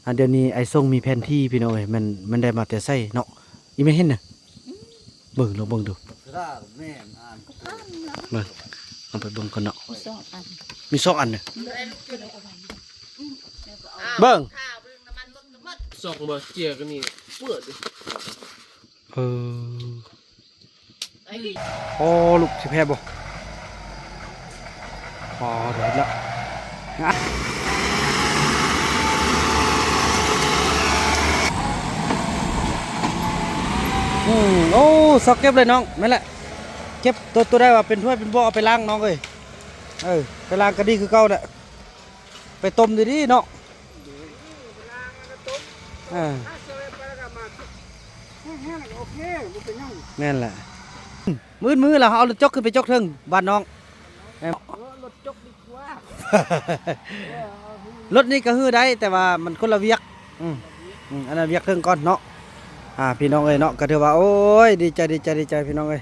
ອ່າ ດຽວນີ້ອ້າຍຊົງມີແຜນທີ່ພີ່ນ້ອງເອີຍ ແມ່ນ ແມ່ນໄດ້ມາແຕ່ໃສເນາະ ອີ່ແມ່ເຫັນນະ ເບິ່ງ ລອງເບິ່ງດູ ເບິ່ງ ລອງໄປເບິ່ງກ່ອນເນາະ ມີສອງອັນ ມີສອງອັນນະ ເບິ່ງ ສ່ອງບໍ່ ເຈຍກັນນີ້ ເປີດ ເອີ ໂອ້ ລູກຊິແພ້ບໍ່ ອໍ ເຮັດແລ້ວ ອືມ ໂອ້ ຊອກເກັບເລີຍນ້ອງ ແມ່ນແຫຼະ ເກັບໂຕ ໂຕໃດວ່າເປັນຖ້ວຍເປັນບໍ່ ເອົາໄປລ້າງນ້ອງເອີຍ ເອີ ໄປລ້າງກໍດີຄືເກົ່າແຫຼະ ໄປຕົ້ມດີໆເນາະ ເອີ ແຫ້ງໆ ໂອເຄ ບໍ່ເປັນຫຍັງ ແມ່ນແຫຼະ ມື້ອື່ນມື້ລະເຮົາເອົາລົດຈົກຂຶ້ນໄປຈົກເທິງບ້ານນ້ອງ ເອີ ລົດຈົກດີກວ່າ ລົດນີ້ກໍຮືໄດ້ ແຕ່ວ່າມັນຄົນລະວຽກ ອືມ ອືມ ອັນນັ້ນວຽກເທິງກ່ອນເນາະ ອ່າ ພີ່ນ້ອງເອີຍເນາະ ກໍຖືວ່າ ໂອ້ຍ ດີໃຈ ດີໃຈ ດີໃຈ ພີ່ນ້ອງເອີຍ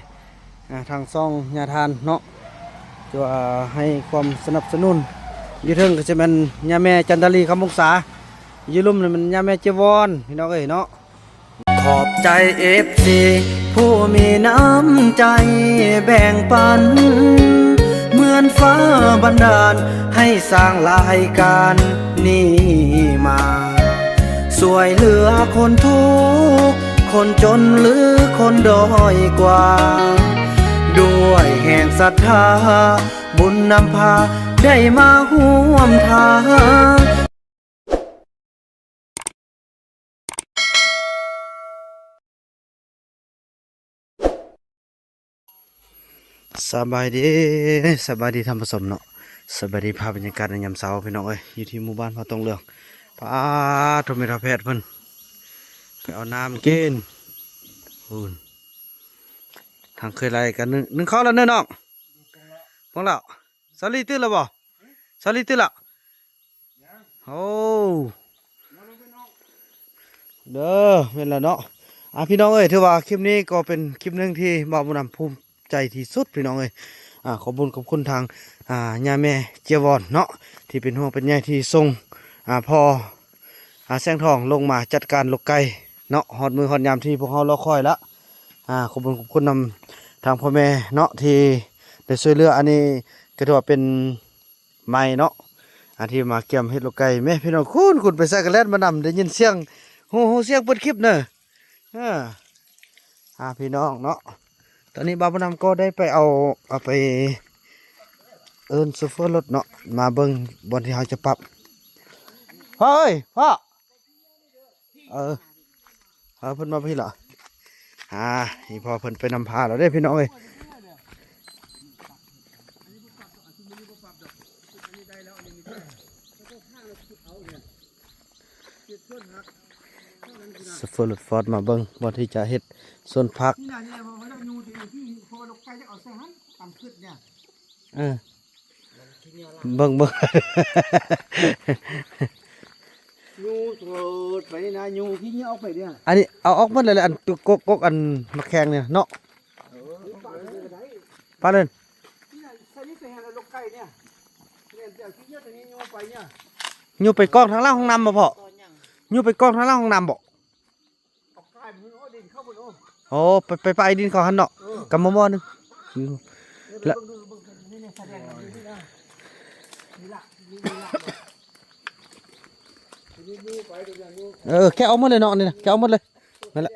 ອ່າ ທາງຊ່ອງຍາທ່ານເນາະ ທີ່ວ່າໃຫ້ຄວາມສະໜັບສະໜູນ ຢູ່ເທິງກໍຊິແມ່ນຍາແມ່ຈັນດາລີ ຄຳວົງສາ ຢູ່ລຸ່ມນີ້ແມ່ນຍາແມ່ເຈວອນ ພີ່ນ້ອງເອີຍເນາະ ຂอบใจเอฟซีผู้มีน้ำใจแบ่งปัน เหมือนฟ้าบันดาลให้สร้างรายการนี้มา ช่วยเหลือคนทุกข์ คนจนหรือคนด้อยกว่า ด้วยแห่งศรัทธา บุญนำพาได้มาร่วมทาง ສະບາຍດີ ສະບາຍດີທ່ານຜູ້ຊົມເນາະ ສະບາຍດີ ພາບບັນຍາກາດໃນຍາມເຊົ້າພີ່ນ້ອງເອີຍ ຢູ່ທີ່ໝູ່ບ້ານພະຕົງເຫຼືອງ ປາດໂທ ແມ່ເຖົ້າແພດເພິ່ນ ໄປເອົານ້ຳກິນ ພຸ້ນ ທາງເຄີຍໄລ່ກັນ ໜຶ່ງ ໜຶ່ງເຂົ້າແລ້ວເນີນ້ອງ ເບິ່ງແລ້ວ ສາລີຕື່ນແລ້ວບໍ່? ສາລີຕື່ນແລ້ວ? ໂອ້ ເດີ ແມ່ນແລ້ວເນາະ ອ່າ ພີ່ນ້ອງເອີຍ ຖືວ່າຄລິບນີ້ກໍເປັນຄລິບໜຶ່ງທີ່ບ່າວບຸນນຳພູມໃຈທີ່ສຸດພີ່ນ້ອງເອີຍ ອ່າ ຂອບບຸນຂອບຄຸນທາງ ອ່າ ຍາແມ່ເຈຍວອນເນາະ ທີ່ເປັນຫ່ວງເປັນໃຍທີ່ສົ່ງ ອ່າ ພໍ່ ອ່າ ແສງທອງລົງມາຈັດການລົກໄກ່ເນາະ ຮອດມື້ຮອດຍາມທີ່ພວກເຮົາລໍຄອຍລະ ອ່າ ຂອບບຸນຂອບຄຸນນຳທາງພໍ່ແມ່ເນາະ ທີ່ໄດ້ຊ່ວຍເຫຼືອ ອັນນີ້ກໍຖືວ່າເປັນ ໃໝ່ເນາະ ອັນທີ່ມາກຽມເຮັດລູກໄກ່ ແມ່ພີ່ນ້ອງ ຄຸນ ຄຸນໄປໃສກໍແລ່ນມານຳ ໄດ້ຍິນສຽງ ຮູ້ ຮູ້ສຽງເປີດຄລິບເນີ ເອີ ອ່າ ພີ່ນ້ອງເນາະ ຕອນນີ້ບ່າວບຸນນຳກໍໄດ້ໄປເອົາ ເອົາໄປເອີ້ນໂຊເຟີລົດເນາະ ມາເບິ່ງບ່ອນທີ່ເຮົາຈະປັບ ພໍ່ເອີຍ ພໍ່ ເອີ ເອີ ເພິ່ນມາພີ້ລະ ອ່າ ອີ່ພໍ່ເພິ່ນໄປນຳພາແລ້ວເດ້ພີ່ນ້ອງເອີຍ ໂຊເຟີລົດຟອດມາເບິ່ງບ່ອນທີ່ຈະເຮັດສວນຜັກ ເອີ ເບິ່ງ ເບິ່ງ ຢູໂທດໄປນີ້ນະ ຢູຂີ້ເຫຍື້ອອອກໄປເດ້ ອັນນີ້ເອົາອອກໝົດເລີຍ ອັນຕຸກກົກ ກົກອັນໝາກແຂ້ງນີ້ເນາະ ເອີ ປາເລີຍ ຢູໄປກອງທາງຫຼັງຫ້ອງນ້ຳບໍ່ພໍ່? ຢູໄປກອງທາງຫຼັງຫ້ອງນ້ຳບໍ່? ໂອ້ ໄປ ໄປປະໄອດິນເຂົາຫັ້ນເນາະ ເອີ ກຳໝໍ້ໜຶ່ງ ລະ ເອີ ແກະອອກໝົດເລີຍເນາະ ນີ້ນະ ແກະອອກໝົດເລີຍ ນັ້ນແຫຼະ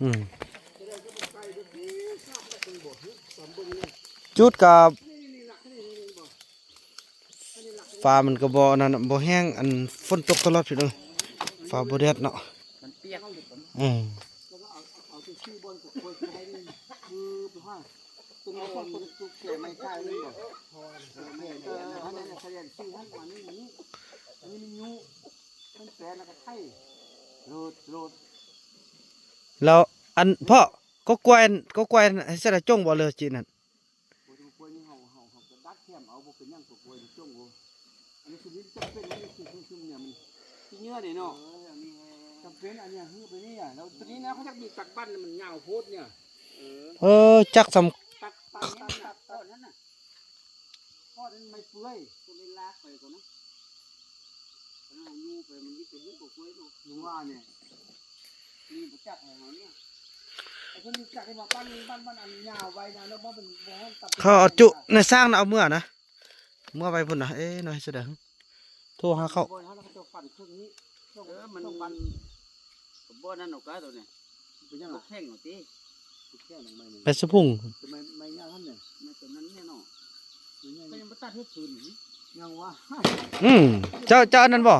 ອືມ ຈຸດກັບ ຟ້າມັນກໍບໍ່ອັນນັ້ນ ບໍ່ແຫ້ງ ອັນຝົນຕົກຕະຫຼອດພີ່ນ້ອງ ຟ້າບໍ່ແດດເນາະ ມັນປຽກ ເອີ ແລ້ວອັນ ພໍ່ ກໍກ້ວຍ ກໍກ້ວຍໃສ່ລະຈົ່ງບໍ່ ຫຼືຈີນັ້ນ? ໂອ້ຍ ກົວກ້ວຍນີ້ເຮົາ ເຮົາ ເຮົາກໍດັດແຖມເອົາ ບໍ່ເປັນຫຍັງ ກົວກ້ວຍນີ້ຈົ່ງໂອ ອັນນີ້ຄືຈຳເປັນ ອັນນີ້ຄືຊຸມໆ ນີ້ມັນຂີ້ເຫຍື້ອເດ້ເນາະ ເອີ ອັນນີ້ແຮງ ຈຳເປັນ ອັນນີ້ຮື້ໄປນີ້ ແລ້ວໂຕນີ້ນະ ເຂົາຢາກມີຈັກບັ້ນ ມັນຍາວໂພດນີ້ ເອີ ຈັກສຳ ຕັດ ຕັດ ຕັດ ຕັດ ຕັດນັ້ນນະ ອດໃຫ້ມັນເປື່ອຍ ກໍເລີຍລາກໄປກ່ອນນະ ຄັນເຮົາຍູ້ໄປມັນຊິເປັນເຫື່ອບໍ່ເປື່ອຍເນາະ ຍັງວ່າແນ່ ນີ້ບໍ່ຈັກໃຫ້ເຮົາເນຍ ໄອ້ຄົນຮູ້ຈັກທີ່ວ່າປັ້ນ ປັ້ນ ປັ້ນອັນຍາວໄວ້ນະ ແລ້ວບໍ່ເປັນ ບໍ່ຮ້ອນຕັບ ເຂົາເອົາຈຸໃນຊ່າງນະ ເອົາເມືອນະ ເມືອໄວ້ພຸ້ນນະ ເອ ໜ້ອຍເສຍດາຍ ໂທຫາເຂົາ ບໍ່ເອົາແລ້ວເຂົາເຈົ້າປັ່ນເຄື່ອງນີ້ ເອີ ມັນ ເຄື່ອງປັ່ນ ບໍ່ນັ້ນອອກກະໂຕນີ້ ເປັນຫຍັງລະ ແຂງເອົາຕິ ແຂງໄມ້ນີ້ ໄປສະພຸງ ໄມ້ ໄມ້ຍາວຫັ້ນແຫຼະ ໄມ້ໂຕນັ້ນແນ່ເນາະ ໄມ່ຍາວ ກໍຍັງບໍ່ຕັດເຮັດຟືນນີ້ ຍັງວ່າ ອືມ ເຈົ້າ ເຈົ້າອັນນັ້ນບໍ່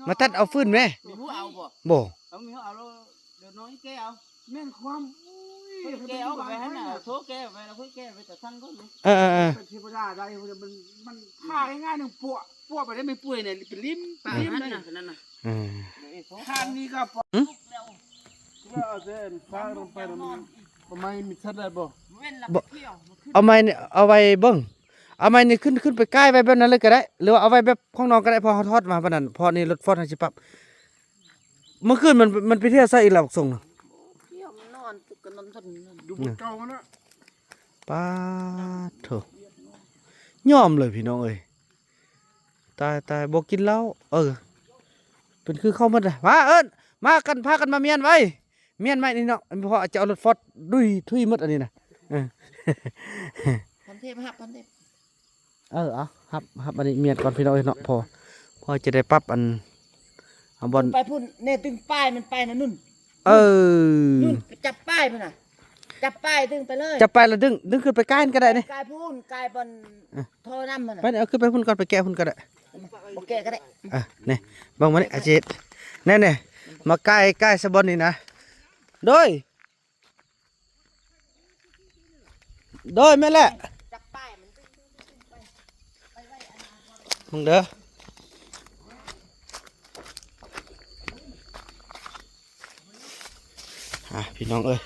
ມາຕັດເອົາຟືນແມ ມີຜູ້ເອົາບໍ່ ບໍ່ ເອົາ ມີຜູ້ເອົາແລ້ວ ດຽວນ້ອງອີແກເອົາ ແມ່ນຄວາມ ໂອ້ຍ ແກເອົາໄປຫັ້ນນະ ໂທແກໄປແລ້ວ ແກໄປຕາຊ່າງກ່ອນນະ ເອີໆໆ ເປັນເທວະດາໄດ້ ມັນ ມັນຜ່າງ່າຍໆໜຶ່ງ ປົວະ ປົວະໄປໄດ້ ໄມ້ເປື່ອຍນີ້ ເປັນລິ້ມ ເປັນລິ້ມເລີຍ ນັ້ນນະ ນັ້ນນະ ເອີ ຄັນນີ້ກໍ ຫື? ວ່າເອົາແຕ່ອັນຟ້າລົງໄປນຳ ເອົາໄມ້ມີຊັດໄດ້ບໍ່? ບໍ່ ເອົາໄມ້ນີ້ເອົາໄວ້ເບິ່ງ ເອົາໄມ້ນີ້ຂຶ້ນ ຂຶ້ນໄປກ່າຍໄວ້ແບບນັ້ນເລີຍກໍໄດ້ ຫຼືວ່າເອົາໄວ້ແບບຂອງນ້ອງກໍໄດ້ ເພາະເຮົາຖອດມາປານນັ້ນ ເພາະນີ້ລົດຟອດເຮົາຊິປັບ ເມື່ອຄືນມັນ ມັນໄປທ່ຽວໃສອີກລະບັກສົງນະ? ໂອ້ ມັນນອນ ກະນອນ ຢູ່ບ່ອນເກົ່າຫັ້ນນະ ປາດໂທ້ ຍອມເລີຍພີ່ນ້ອງເອີຍ ຕາຍ ຕາຍ ບໍ່ກິນເຫຼົ້າ ເອີ ເປັນຄືເຂົາໝົດລະ ມາເອີ້ນ ມາກັນ ພາກັນມາມ້ຽນໄວ້ ມ້ຽນໄມ້ນີ້ເນາະ ເພາະຈະເອົາລົດຟອດດຸຍທຸຍໝົດອັນນີ້ນະ ເອີ ພັນເທບ ຮັບພັນເທບ ເອີ ເອົາ ຮັບ ຮັບອັນນີ້ມ້ຽນກ່ອນພີ່ນ້ອງເອີຍເນາະ ພໍ ພໍຈະໄດ້ປັບອັນ ເອົາບ່ອນ ໄປພຸ້ນແນ່ ດຶງປ້າຍມັນໄປນະນຸ່ນ ເອີ ນຸ່ນ ໄປຈັບປ້າຍພຸ້ນນະ ຈັບປ້າຍດຶງໄປເລີຍ ຈັບປ້າຍແລ້ວດຶງ ດຶງຂຶ້ນໄປກ້າຍຫັ້ນກໍໄດ້ນີ້ ກ້າຍພຸ້ນ ກ້າຍບ່ອນ ເອີ ທໍ່ນ້ຳຫັ້ນນະ ໄປ ເອົາຂຶ້ນໄປພຸ້ນກ່ອນ ໄປແກະພຸ້ນກໍໄດ້ ບໍ່ແກະກໍໄດ້ ເອີ ນີ້ ເບິ່ງມານີ້ ອາເຈດ ແນ່ໆ ມາກ້າຍ ກ້າຍຊະບ່ອນນີ້ນະ ໂດຍ ໂດຍ ແມ່ນແຫຼະ ເບິ່ງເດີ ອ່າ ພີ່ນ້ອງເອີຍ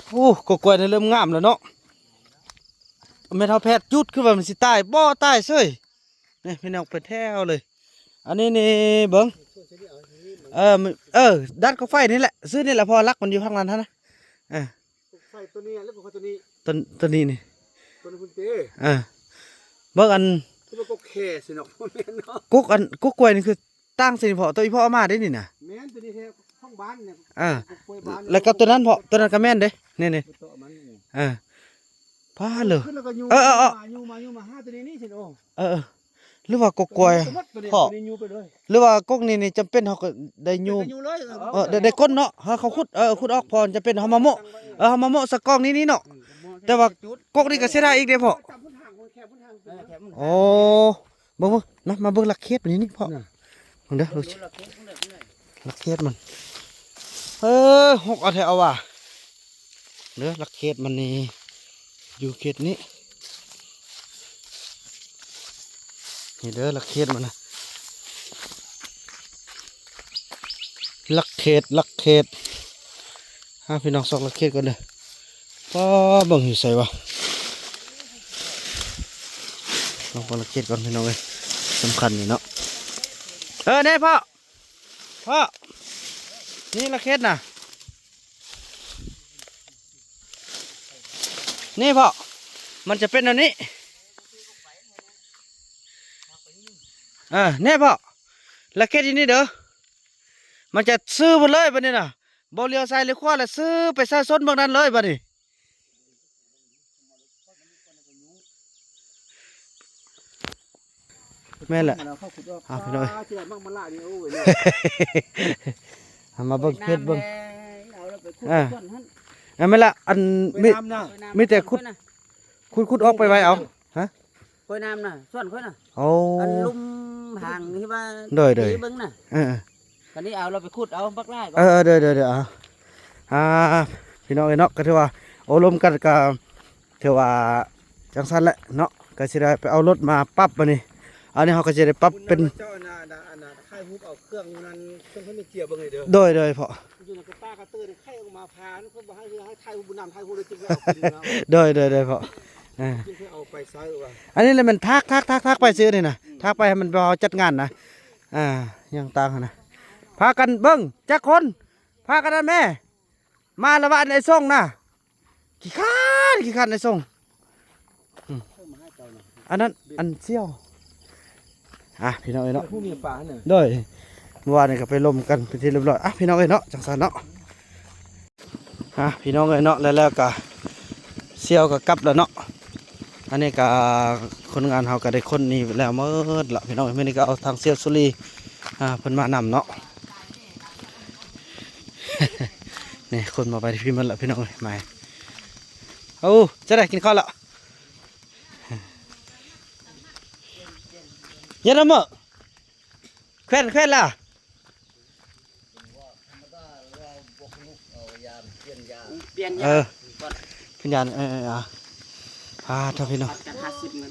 ໂອ້ ກໍກ້ວຍນີ້ເລີ່ມງາມແລ້ວເນາະ ແມ່ນເຮົາແພດຈຸດ ຄືວ່າມັນຊິຕາຍ ບໍ່ຕາຍເສີຍ ນີ້ພີ່ນ້ອງ ເປັນແຖວເລີຍ ອັນນີ້ນີ້ເບິ່ງ ເອີ ເອີ ດັດກໍໄຟນີ້ແຫຼະ ຊື່ນີ້ແຫຼະ ເພາະວ່າຫຼັກມັນຢູ່ທາງນັ້ນຫັ້ນນະ ເອີ ໄຟໂຕນີ້ ແລ້ວກໍໄຟໂຕນີ້ ໂຕ ໂຕນີ້ນີ້ ໂຕນີ້ພຸ້ນເຕ ເອີ ເບິ່ງອັນ ຄືວ່າກົກແຄ່ຊິເນາະ ບໍ່ແມ່ນເນາະ ກົກອັນ ກົກກ້ວຍນີ້ຄືຕ່າງຊິນີ້ພໍ່ ໂຕອີພໍ່ເອົາມາເດ້ນີ້ນະ ແມ່ນ ໂຕນີ້ແທ້ຂອງບ້ານນີ້ ເອີ ກົກກ້ວຍບ້ານ ແລ້ວກໍໂຕນັ້ນພໍ່ ໂຕນັ້ນກໍແມ່ນເດ້ ນີ້ໆ ໂຕມັນນີ້ ເອີ ພາເລີຍ ຂຶ້ນແລ້ວກໍຢູ່ ເອີໆໆ ມາຢູ່ ມາຢູ່ ມາຫາໂຕນີ້ນີ້ຊິໂອ ເອີໆ ຫຼືວ່າກົກກ້ວຍ ພໍ່ ໂຕນີ້ຢູ່ໄປເລີຍ ຫຼືວ່າກົກນີ້ນີ້ຈຳເປັນເຮົາກໍໄດ້ຢູ່ ໄດ້ຢູ່ເລີຍ ເອີ ໄດ້ ໄດ້ກົ້ນເນາະ ເຮົາເຂົາຂຸດ ເອີ ຂຸດອອກ ພໍຈຳເປັນເຮົາມາໂມະ ເອີ ເຮົາມາໂມະໃສ່ກ້ອງນີ້ນີ້ເນາະ ແຕ່ວ່າກົກນີ້ກໍເສຍດາຍອີກເດ້ພໍ່ ເອີ ແຄມພຸ້ນທາງ ເອີ ແຄມພຸ້ນ ໂອ້ ເບິ່ງ ເບິ່ງນະ ມາເບິ່ງຫຼັກເຂດມັນນີ້ນີ້ພໍ່ ເບິ່ງເດີ ຫຼັກເຂດມັນ ເອີ ຫົກເອົາແທ້ເອົາວ່າ ເດີ ຫຼັກເຂດມັນນີ້ ຢູ່ເຂດນີ້ ນີ້ເດີ ຫຼັກເຂດມັນນະ ຫຼັກເຂດ ຫຼັກເຂດ ຫາພີ່ນ້ອງຊອກຫຼັກເຂດກ່ອນເດີ ປ້າ ເບິ່ງຢູ່ໃສວະ ລອງເບິ່ງຫຼັກເຂດກ່ອນພີ່ນ້ອງເອີຍ ສຳຄັນນີ້ເນາະ ເອີ ແນ່ພໍ່ ພໍ່ ນີ້ຫຼັກເຂດນະ ນີ້ພໍ່ ມັນຈະເປັນແນວນີ້ ເອີ ແນ່ພໍ່ ຫຼັກເຂດຢູ່ນີ້ເດີ ມັນຈະຊື່ໝົດເລີຍບາດນີ້ນະ ບໍ່ຫຼຽວຊ້າຍຫຼຽວຂວາ ແລ້ວຊື່ໄປສາຊົນເບິ່ງນັ້ນເລີຍບາດນີ້. ແມ່ນແຫຼະ ເອົາພີ່ນ້ອງເອີຍ ເອົາມາເບິ່ງເຂດເບິ່ງ ເອົາແມ່ນລະ ອັນມີ ມີແຕ່ຂຸດ ຂຸດ ຂຸດອອກໄປໄວ້ເອົາ ຮະ ກ້ອຍນ້ຳນະ ສວນຂ້ອຍນະ ໂອ້ ອັນລຸ່ມຫາງທີ່ວ່າ ໂດຍໆ ເບິ່ງນະ ເອີໆ ອັນນີ້ເອົາ ເຮົາໄປຂຸດເອົາບັກຫຼາຍ ເອີໆ ໂດຍໆ ເອົາ ອ່າ ພີ່ນ້ອງເອີຍເນາະ ກໍຖືວ່າໂອ້ລົມກັນ ກໍຖືວ່າຈັ່ງຊັ້ນແຫຼະເນາະ ກໍຊິໄດ້ໄປເອົາລົດມາປັບບາດນີ້ ອັນນີ້ເຮົາກໍຊິໄດ້ປັບເປັນ ເຈົ້າອັນນ່າ ອັນນ່າ ອັນນ່າ ຖ່າຍຮູບເອົາເຄື່ອງນັ້ນ ເຄື່ອງໃຫ້ແມ່ເຈຍເບິ່ງເດີ ໂດຍໆ ພໍ່ ຢູ່ໃນກະປາກະເຕີນ ໄຂ່ອອກມາຜ່ານ ເພິ່ນບໍ່ໃຫ້ ໃຫ້ຖ່າຍຮູບ ບໍ່ນຳຖ່າຍຮູບເລີຍ ຈຶ່ງໄດ້ເອົາຂຶ້ນເນາະ ໂດຍໆ ພໍ່ ເອີ ຈຶ່ງໄດ້ເອົາໄປໃຊ້ວ່າ ອັນນີ້ແຫຼະແມ່ນທາກ ທາກ ທາກ ທາກໄປຊື່ນີ້ນະ ອືມ ທາກໄປໃຫ້ມັນ ເຮົາຈັດງານນະ ອ່າ ຫຍັງຕ່າງຫັ້ນນະ ພາກັນເບິ່ງຈັກຄົນ ພາກັນນັ້ນແມ່ ມາລະວະ ອັນໄອ້ສົງນະ ຂີ້ຄ້ານ ຂີ້ຄ້ານໄອ້ສົງ ອັນນັ້ນ ອັນສ່ຽວ ອ່ະ ພີ່ນ້ອງເອີຍເນາະ ຜູ້ມີປາຫັ້ນນະ ໂດຍ ເມື່ອວານນີ້ກໍໄປລົມກັນເປັນທີ່ຮຽບຮ້ອຍ ອ່ະ ພີ່ນ້ອງເອີຍເນາະ ຈັ່ງຊັ້ນເນາະ ອ່ະ ພີ່ນ້ອງເອີຍເນາະ ແລ້ວ ແລ້ວກໍສ່ຽວກໍກັບແລ້ວເນາະ ອັນນີ້ກໍຄົນງານເຮົາກໍໄດ້ຂົນນີ້ແລ້ວໝົດລະ ພີ່ນ້ອງເອີຍ ມື້ນີ້ກໍເອົາທາງສ່ຽວສຸລີ ອ່າ ເພິ່ນມານຳເນາະ ນີ້ ຄົນມາໄປທີ່ພີ້ໝົດລະ ພີ່ນ້ອງເອີຍ ມາ ໂອ້ ຈະໄດ້ກິນເຂົ້າລະ ເຢັນລະເມີ ແຂວນ ແຂວນລະ ປ່ຽນຢາ ເອີ ເປັນຢາ ເອີ ເອີ ອ່າ ອ່າ ໂທດພີ່ນ້ອງ ກັນຫ້າສິບເງິນ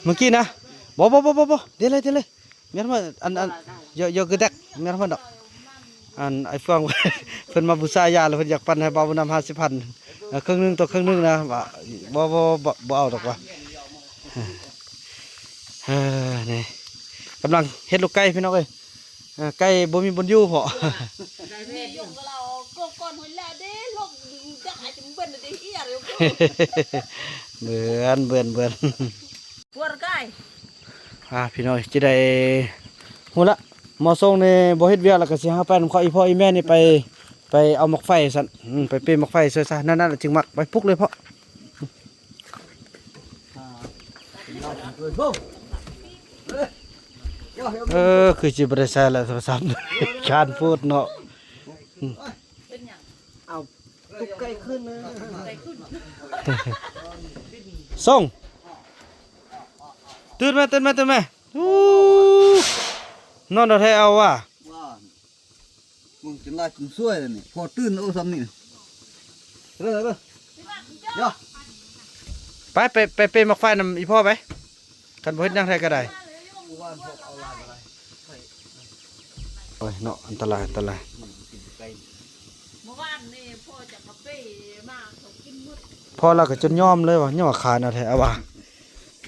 ເມື່ອກີ້ນະ ບໍ່ ບໍ່ ບໍ່ ບໍ່ ບໍ່ ເດເລີຍ ເດເລີຍ ແມ່ນບໍ່ ອັນ ອັນ ເຢາະ ເຢາະກະແດັກ ແມ່ນບໍ່ດອກ ອັນ ໄອ້ເຟືອງ ເພິ່ນມາບູຊາຢາ ແລ້ວເພິ່ນຢາກປັນໃຫ້ບ່າວບຸນນຳຫ້າສິບພັນ ເອີ ເຄິ່ງໜຶ່ງຕໍ່ເຄິ່ງໜຶ່ງນະ ວ່າ ບໍ່ ບໍ່ ບໍ່ ບໍ່ເອົາດອກວ່າ ເອີ ນີ້ ກຳລັງເຮັດລູກໄກ່ພີ່ນ້ອງເອີຍ ເອີ ໄກ່ບໍ່ມີບ່ອນຢູ່ເພາະ ເບືອນ ເບືອນ ເບືອນ ອ່າ ພີ່ນ້ອງ ຈະໄດ້ຮູ້ລະ ໝໍສົ່ງນີ້ບໍ່ເຮັດວຽກ ແລ້ວກໍຊິຫາໄປນຳເຂົາ ອີ່ພໍ່ອີ່ແມ່ນີ້ໄປ ໄປເອົາໝາກໄຟຊັ້ນ ອືມ ໄປເປໝາກໄຟຊ່ວຍຊະ ນັ້ນໆ ຈຶ່ງມັກ ໄປປຸກເລີຍເພາະ ເອີ ຄືຊິບໍ່ໄດ້ໃຊ້ລະໂທລະສັບ ຢ້ານໂພດເນາະ ອືມ ເອົາ ຕຸກໄກ່ຂຶ້ນເລີຍ ສົ່ງ ຕື່ນມາ ຕື່ນມາ ຕື່ນມາ ອູ້ ນອນແທ້ເອົາວ່າ ວ່າ ມຶງຈະລາຍຈຸ່ມຊ່ວຍແລ້ວນີ້ ພໍຕື່ນ ໂອ້ ຊ່ຳນີ້ ເດີ ເດີ ຢ່າ ໄປ ໄປ ໄປເປໝາກໄຟນຳອີ່ພໍ່ໄປ ຄັນບໍ່ເຮັດຫຍັງແທ້ກໍໄດ້ ໂອ້ຍເນາະ ອັນຕະລາຍ ອັນຕະລາຍ ພໍ່ລາວກໍຈົນຍອມເລີຍວ່າ ຍັງວ່າຂາຍເອົາແທ້ ເອົາວ່າ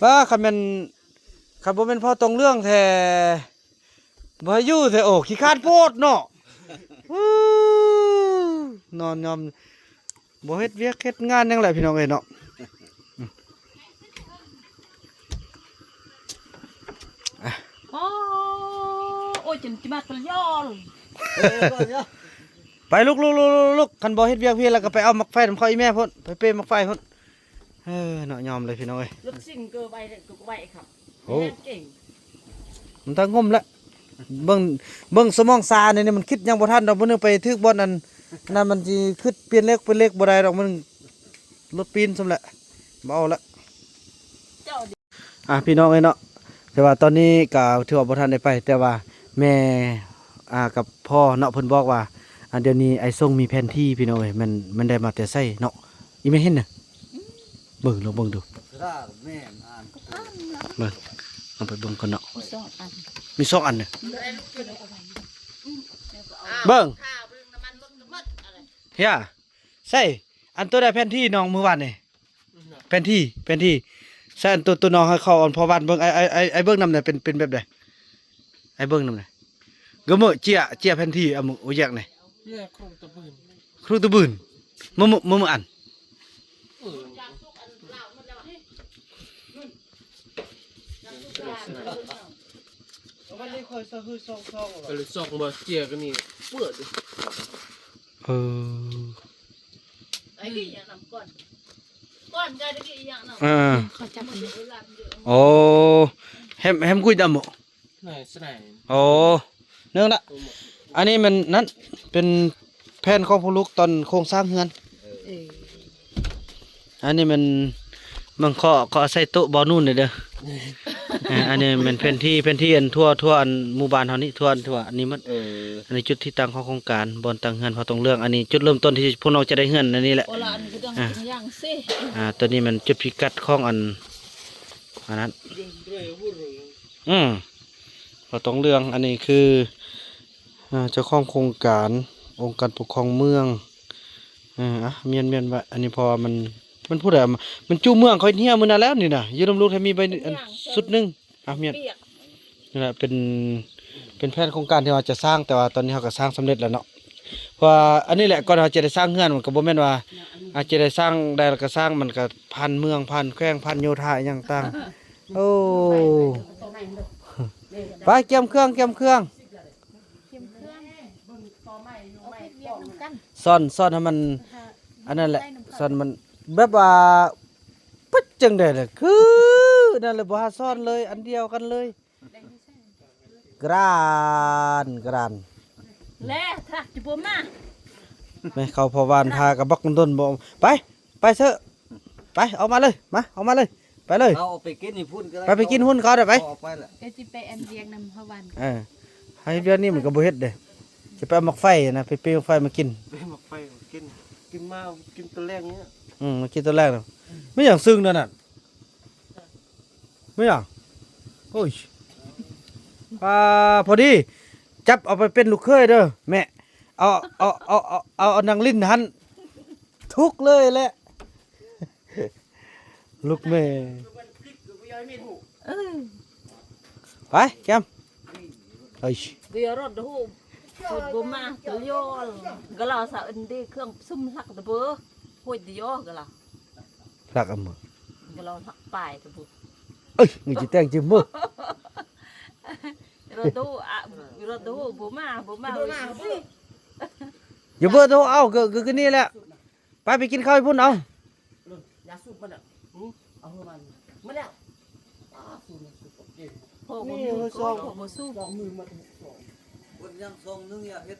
ວ່າ ຄັນແມ່ນ ຄັນບໍ່ແມ່ນພໍ່ຕົງເລື່ອງແທ້ ບໍ່ໃຫ້ຢູ່ແທ້ ໂອ້ ຂີ້ຄ້ານໂພດເນາະ ອູ້ ນອນຍອມ ບໍ່ເຮັດວຽກເຮັດງານຫຍັງແຫຼະ ພີ່ນ້ອງເອີຍເນາະ ໂອ້ ໂອ້ຍ ຈົນຈະມາຕະຍອນ ເອີ ໄປລຸກໆໆໆ ຄັນບໍ່ເຮັດວຽກພີ້ ແລ້ວກໍໄປເອົາໝາກໄຟນຳເຂົາອີ່ແມ່ພຸ້ນ ໄປເປໝາກໄຟພຸ້ນ ເອີ ເນາະ ຍອມເລີຍ ພີ່ນ້ອງເອີຍ ລົດຊິງກໍໄວ ກໍໄວຄັບ ໂອ້ ແຮງເກັ່ງ ມັນຕາງົມລະ ເບິ່ງ ເບິ່ງສະໝອງຊານີ້ ມັນຄິດຫຍັງບໍ່ທັນດອກ ມື້ໜຶ່ງໄປຖືກບ່ອນອັນນັ້ນ ມັນຊິຄຶດປ່ຽນເຫຼັກ ປ່ຽນເຫຼັກບໍ່ໄດ້ດອກ ມັນລົດປີນສ່ຳລະ ບໍ່ເອົາລະ ເຈົ້າ ອ່າ ພີ່ນ້ອງເອີຍເນາະ ແຕ່ວ່າຕອນນີ້ກໍຖືວ່າບໍ່ທັນໄດ້ໄປ ແຕ່ວ່າແມ່ ອ່າ ກັບພໍ່ເນາະ ເພິ່ນບອກວ່າ ອ່າ ດຽວນີ້ໄອ້ຊົງມີແຜນທີ່ ພີ່ນ້ອງເອີຍ ມັນ ມັນໄດ້ມາແຕ່ໃສເນາະ ອີ່ແມ່ເຫັນນະ ອືມ ເບິ່ງ ລອງເບິ່ງດູ ແມ່ນອ່ານ ເບິ່ງ ລອງໄປເບິ່ງກ່ອນເນາະ ມີສອງອັນ ມີສອງອັນນະ ເບິ່ງ ເຮີຍ ໃສ ອັນໂຕໃດແຜນທີ່ນ້ອງມື້ວານນີ້ ແຜນທີ່ ແຜນທີ່ ໃສ ອັນໂຕ ໂຕນ້ອງໃຫ້ເຂົາ ອັນພໍ່ບ້ານເບິ່ງ ໄອ້ ໄອ້ ໄອ້ ໄອ້ເບິ່ງນຳແດ່ ເປັນ ເປັນແບບໃດ ໄອ້ເບິ່ງນຳແດ່ ກໍເໝີເຈຍ ເຈຍແຜນທີ່ ເອົາມືໂອແຍກນີ້ ແມ່ໂຄງຕະບືນ ໂຄງຕະບືນ ມື້ ມື້ ມື້ອັນ ເອີ ກໍເລີຍຊອກມາເຈຍກັນນີ້ເປີດ ເອີ ໄອ້ກິນຫຍັງນຳກ່ອນ ກ່ອນກໍໄດ້ກິນຫຍັງນຳ ເອີ ເຂົາຈັບ ໂອ້ ແຮມ ແຮມກຸຍດຳບໍ່ ໂອ້ ໜຶ່ງລະ ອັນນີ້ມັນນັ້ນ ເປັນແຜນຂອງຜູ້ລູກຕອນໂຄງສ້າງເຮືອນ ເອີ ອັນນີ້ມັນ ມັນຂໍ ຂໍໃສ່ໂຕະເບົານູນເດີ ເອີ ອັນນີ້ແມ່ນແຜນທີ່ ແຜນທີ່ອັນທົ່ວ ທົ່ວອັນໝູ່ບ້ານເຮົານີ້ ທົ່ວ ທົ່ວອັນນີ້ໝົດ ເອີ ອັນນີ້ຈຸດທີ່ຕັ້ງຂອງໂຄງການ ບ່ອນຕັ້ງເຮືອນພໍ່ຕົງເລື່ອງ ອັນນີ້ຈຸດເລີ່ມຕົ້ນທີ່ພວກນ້ອງຈະໄດ້ເຮືອນອັນນີ້ແຫຼະ ໂອ້ລະ ອັນຄືດັງ ອ່າ ກິນຫຍັງຊິ ອ່າ ຕົວນີ້ແມ່ນຈຸດພິກັດຂອງອັນ ອັນນັ້ນ ອືມ ບໍ່ຕ້ອງເລື່ອງ ອັນນີ້ຄື ເຈົ້າຂອງໂຄງການ ອົງການປົກຄອງເມືອງ ເອີ ອ່ະ ມ້ຽນໆ ໄວ້ ອັນນີ້ເພາະວ່າມັນ ມັນຜູ້ໃດເອົາມາ ມັນຈຸເມືອງຂ້ອຍເຮັດເຮືອນມື້ນັ້ນແລ້ວນີ້ນະ ຢູ່ນຳລູກແທ້ມີໃບ ອັນ ຊຸດໜຶ່ງ ອ່ະ ມ້ຽນ ນີ້ແຫຼະ ເປັນ ເປັນແຜນໂຄງການທີ່ວ່າຈະສ້າງ ແຕ່ວ່າຕອນນີ້ເຮົາກໍສ້າງສຳເລັດແລ້ວເນາະ ເພາະວ່າອັນນີ້ແຫຼະ ກ່ອນເຮົາຈະໄດ້ສ້າງເຮືອນ ມັນກໍບໍ່ແມ່ນວ່າ ອາດຈະໄດ້ສ້າງໄດ້ແລ້ວກໍສ້າງ ມັນກໍຜ່ານເມືອງ ຜ່ານແຂວງ ຜ່ານໂຍທາອີ່ຫຍັງຕ່າງ. ໂອ້ ໄປກຽມເຄື່ອງ ກຽມເຄື່ອງ ກຽມເຄື່ອງ ເອົາເຮັດວຽກນຳກັນ ຊ້ອນ ຊ້ອນໃຫ້ມັນ ອັນນັ້ນແຫຼະ ຊ້ອນມັນແບບວ່າ ປັດຈັ່ງໃດລະ ຄືນັ້ນລະ ບໍ່ຫາຊ້ອນເລີຍ ອັນດຽວກັນເລີຍ. ກຣານ ກຣານ ແລະ ທະລັກຈະບໍ່ມາ ແມ່ເຂົ້າພໍ່ຫວານ ທາກະບັກດົນບໍ່ ໄປ ໄປເຊີ ໄປ ອອກມາເລີຍ ມາ ອອກມາເລີຍ ໄປເລີຍ ເອົາໄປກິນຢູ່ພຸ້ນກໍໄດ້ ໄປ ໄປກິນຫຸ້ນເຂົາໄດ້ໄປ ເອົາໄປລະ ເອີຊິໄປອັນວຽກນຳພໍ່ຫວານ ເອີ ໃຫ້ວຽກນີ້ມັນກໍບໍ່ເຮັດເດ້ ຈະໄປເອົາໝາກໄຟນະ ໄປປີນໝາກໄຟມາກິນ ໄປໝາກໄຟມາກິນ ກິນມາ ກິນຕອນແລງນີ້ ອືມ ມາກິນຕອນແລງນະ ແມ່ນຫຍັງຊຶ້ງນັ້ນນະ? ແມ່ນຫຍັງ? ໂອ້ຍ ອ່າ ພໍດີ ຈັບເອົາໄປເປັນລູກເຂີຍເດີແມ່ ເອົາ ເອົາ ເອົາ ເອົາ ເອົາ ເອົານັ່ງຫຼິ້ນຫັ້ນ ທຸກເລີຍແຫຼະ ລູກແມ່ ເອີ ໄປ ແກ້ມ ເອີຍ ດຽວລົດໂຫ ບໍ່ມາຕະຍອນ ກະລາສາເອັນດີ ເຄື່ອງຊຸມຫຼັກຕະເບີ ໂຫຍດຽວກະລາ ພະລັກອຳເມີ ກະລາພະລັກປາຍຕະບຸ ເອີຍ ມີຈິແຕ່ງຈິມື ໂຕອະ ໂຕບໍ່ມາ ບໍ່ມາ ຢ່າເບີໂທເອົາ ກະ ກະ ກະນີ້ແຫຼະ ໄປ ໄປກິນເຂົ້າຢູ່ພຸ້ນເອົາ ຢາສູບມັນນະ ເອົາເອົາມັນ ມາແລ້ວ ອ້າ ສູບ ສູບ ໂອເຄ ພໍ່ບໍ່ ນີ້ ມີ ເຮົາຊອງ ພໍ່ບໍ່ສູບ ສອງມືມາ ສອງ ເພິ່ນຍັງຊອງໜຶ່ງ ຢາກເຮັດ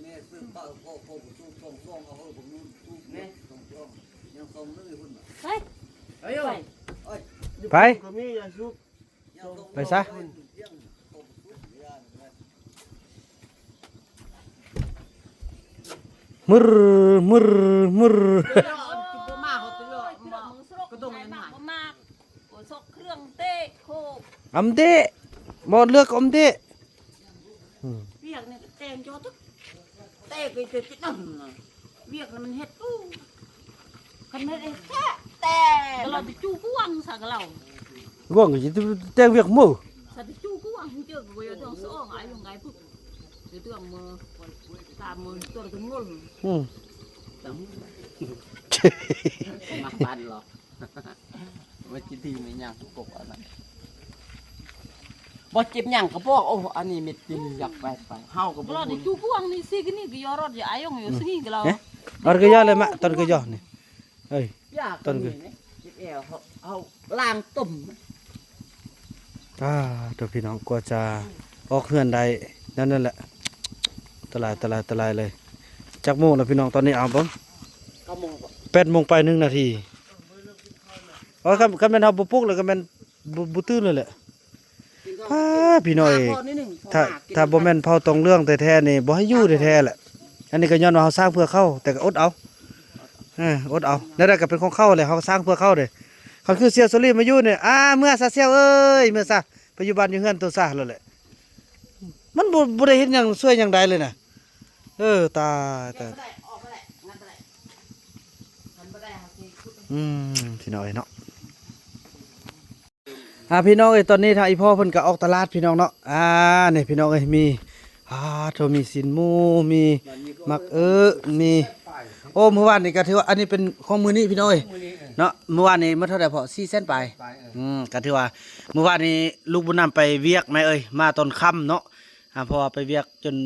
ແມ່ຊື້ປາ ພໍ່ ພໍ່ບໍ່ສູບ ສອງຊອງ ເອົາເຮີ ບັກນູນສູບແມ່ ສອງຊອງ ຍັງຊອງໜຶ່ງຢູ່ພຸ້ນນະ ໄປ ໄປ ໄປ ກໍມີຢາສູບ ໄປຊະ ມຶຣ ມຶຣ ມຶຣ ອຳເດະ ໝໍເລືອກອຳເດະ ອືມ ວຽກນີ້ກໍແຕ່ງຈອດ ແຕ່ກໍຈະຕິດນຳນະ ວຽກນັ້ນມັນເຮັດຕູ້ ຄັນແມ່ນເຮັດແທ້ແຕ່ ກະລາວໄປຈູກວາງຊະກະລາວ ກວາງກໍຊິແຕ່ງວຽກໝູ່ ສະຕິຈູກວາງເຈີກໍບໍ່ຢາກຕ້ອງສະອອງອາຍຸງໄງພຸ້ນ ເລື່ອງມື້ຕາມມື້ຕົວຕະງົນ ອືມ ມາປັນຫຼອກ ວ່າຈິດີແມ່ນຫຍັງກົບອັນນັ້ນ ບໍ່ເຈັບຫຍັງກໍບອກ ໂອ້ ອັນນີ້ເມັດດິນຢາກໄປ ໄປ ເຮົາກໍບໍ່ ລອດຢູ່ກວາງນີ້ຊິກະນີ້ກະຢໍຣອດຢູ່ອາຍົງຢູ່ຊິງກະລາວ ອອດກະຢໍເລີຍມະ ຕອນກະຢໍນີ້ ເອີຍ ຢາກຕອນກະ ເຈັບແອວ ເຮົາ ເຮົາລ້າງຕົ້ມ ອ່າ ໂທ້ ພີ່ນ້ອງ ກວ່າຈະອອກເຮືອນໄດ້ ແນວນັ້ນແຫຼະ ຕະລາຍ ຕະລາຍ ຕະລາຍເລີຍ ຈັກໂມງລະພີ່ນ້ອງ ຕອນນີ້ ເອົາເບິ່ງ ເກົ້າໂມງ ແປດໂມງໄປໜຶ່ງນາທີ ໂອ້ຍ ຄັນ ຄັນແມ່ນເຮົາບໍ່ປຸກລະກະແມ່ນ ບໍ່ ບໍ່ຕື່ນເລີຍແຫຼະ ພາ ພີ່ນ້ອງເອີຍ ຖ້າ ຖ້າບໍ່ແມ່ນເຜົ່າຕອງເລື່ອງແທ້ໆນີ້ ບໍ່ໃຫ້ຢູ່ແທ້ໆແຫຼະ ອັນນີ້ກໍຍ້ອນວ່າເຮົາສ້າງເພື່ອເຂົາ ແຕ່ກໍອົດເອົາ ເອີ ອົດເອົາ ແນວໃດກໍເປັນຂອງເຂົາແຫຼະ ເຮົາກໍສ້າງເພື່ອເຂົາເດ້ ຄັນຄືສ່ຽວໂຊລີມາຢູ່ນີ້ ອາ ເມືອຊະສ່ຽວເອີຍ ເມືອຊະ ໄປຢູ່ບ້ານຢູ່ເຮືອນໂຕຊະໂລດແຫຼະ ມັນບໍ່ ບໍ່ໄດ້ເຮັດຫຍັງຊ່ວຍຫຍັງໃດເລີຍນະ ເອີ ຕາຍ ຕາຍ ອອກມາແຫຼະ ອອກມາແຫຼະ ອືມ ພີ່ນ້ອງເອີຍເນາະ ອ່າ ພີ່ນ້ອງເອີຍ ຕອນນີ້ທາງອີ່ພໍ່ເພິ່ນກໍອອກຕະຫຼາດພີ່ນ້ອງເນາະ ອ່າ ນີ້ພີ່ນ້ອງເອີຍ ມີ ອ່າ ໂທ ມີຊີ້ນໝູ ມີໝາກເອີ ມີ ໂອ້ ມື້ວານນີ້ກໍຖືວ່າ ອັນນີ້ເປັນຂອງມື້ນີ້ພີ່ນ້ອງເອີຍ ເນາະ ມື້ວານນີ້ໝົດເທົ່າໃດພໍ່ ສີ່ແສນປາຍ ປາຍ ເອີ ອືມ ກໍຖືວ່າ ມື້ວານນີ້ລູກບຸນນຳໄປວຽກແມ່ເອີຍ ມາຕອນຄ່ຳເນາະ ອ່າ ເພາະວ່າໄປວຽກຈົນ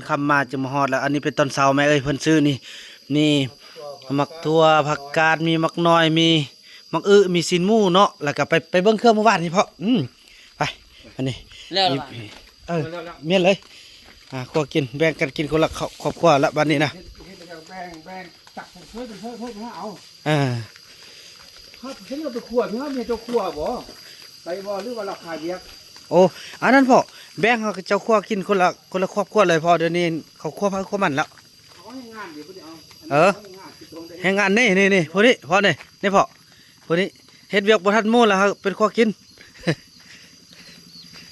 ຄ່ຳມາຈຶ່ງມາຮອດ ແລ້ວອັນນີ້ເປັນຕອນເຊົ້າແມ່ເອີຍ ເພິ່ນຊື້ນີ້ ມີໝາກຖົ່ວ ຜັກກາດ ມີໝາກໜ້ອຍ ມີໝາກອຶ ມີຊີ້ນໝູເນາະ ແລ້ວກໍໄປ ໄປເບິ່ງເຄື່ອງມື້ວານນີ້ພໍ່ ອືມ ໄປ ອັນນີ້ ແລ້ວລະ ເອີ ແມ່ນເລີຍ ອ່າ ຄົວກິນ ແບ່ງກັນກິນຄົນລະຄອບຄົວລະບາດນີ້ນະ ເຮັດ ເຮັດແບ່ງ ແບ່ງ ຕັກເພິ່ນ ເພິ່ນ ເພິ່ນ ເພິ່ນ ເພິ່ນເອົາ ອ່າ ເຮົາ ເຮົາໄປຂົ້ວ ເຮົາມີຕົວຂົ້ວບໍ່ ໄປບໍ່ ຫຼືວ່າລາວຂາຍວຽກ ໂອ້ ອັນນັ້ນພໍ່ ແບ່ງເຮົາເຈົ້າຂົ້ວກິນຄົນລະ ຄົນລະຄອບຄົວເລີຍ ເພາະດຽວນີ້ເຂົາຂົ້ວໃຜຂົ້ວມັນແລ້ວ ເອີ ແຮງງານນີ້ ນີ້ ນີ້ ຜູ້ນີ້ ພໍ່ນີ້ ນີ້ພໍ່ ຜູ້ນີ້ເຮັດວຽກບໍ່ທັນໝູ່ແລ້ວ ເຮົາເປັນຂົ້ວກິນ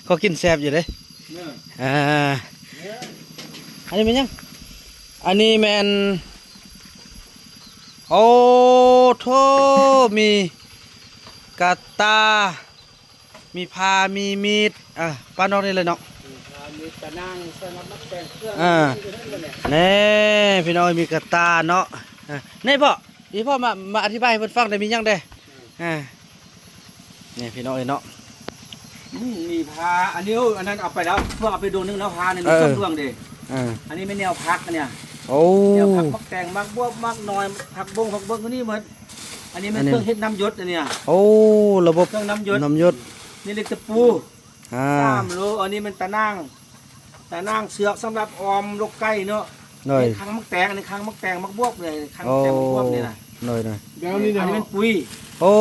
ຂົ້ວກິນແຊບຢູ່ເດ້ ເອີ ອ່າ ອັນນີ້ແມ່ນຫຍັງ ອັນນີ້ແມ່ນ ໂອ້ໂທ້ ມີກາດຕາ ມີພ້າ ມີມີດ ອ່າ ປ້ານອກນີ້ເລີຍເນາະ ມີພ້າ ມີ ກະນາງສຳລັບມັກແຕ່ງເຄື່ອງ ອ່າ ນີ້ເດ້ ແນ່ ພີ່ນ້ອງ ມີກະຕ່າເນາະ ອ່າ ນີ້ພໍ່ ອີພໍ່ມາ ມາອະທິບາຍໃຫ້ເພິ່ນຟັງໄດ້ ມີຫຍັງແດ່ ອ່າ ນີ້ພີ່ນ້ອງເອີຍເນາະ ອືມ ມີພາ ອັນນີ້ ໂອ້ ອັນນັ້ນເອົາໄປແລ້ວ ພວກເອົາໄປດວງໜຶ່ງແລ້ວ ພານີ້ມີ ເອີ ສອງດວງເດ້ ອ່າ ອັນນີ້ແມ່ນແນວຜັກ ອັນເນີ້ຍ ໂອ້ ແນວຜັກ ໝາກແຕງ ໝາກບວບ ໝາກໜ່ອຍ ຜັກບົ້ງ ຜັກເບິ່ງ ອັນນີ້ໝົດ ອັນນີ້ແມ່ນ ອັນນີ້ ເຄື່ອງເຮັດນ້ຳຢົດ ອັນເນີ້ຍ ໂອ້ ລະບົບ ເຄື່ອງນ້ຳຢົດ ນ້ຳຢົດ ນີ້ເຫຼັກຕະປູ ອ່າ ສາມໂລ ອັນນີ້ແມ່ນຕາໜ່າງ ຕາໜ່າງເຊືອກສຳລັບອອມລົກໄກ່ເນາະ ໂດຍ ນີ້ຄັງໝາກແຕງ ອັນນີ້ຄັງໝາກແຕງ ໝາກບວບນີ້ ຄັງ ໂອ້ ແຕງໝາກບວບນີ້ນະ ໂດຍໆ ແລ້ວນີ້ ອັນນີ້ແມ່ນປຸຍ ໂອ້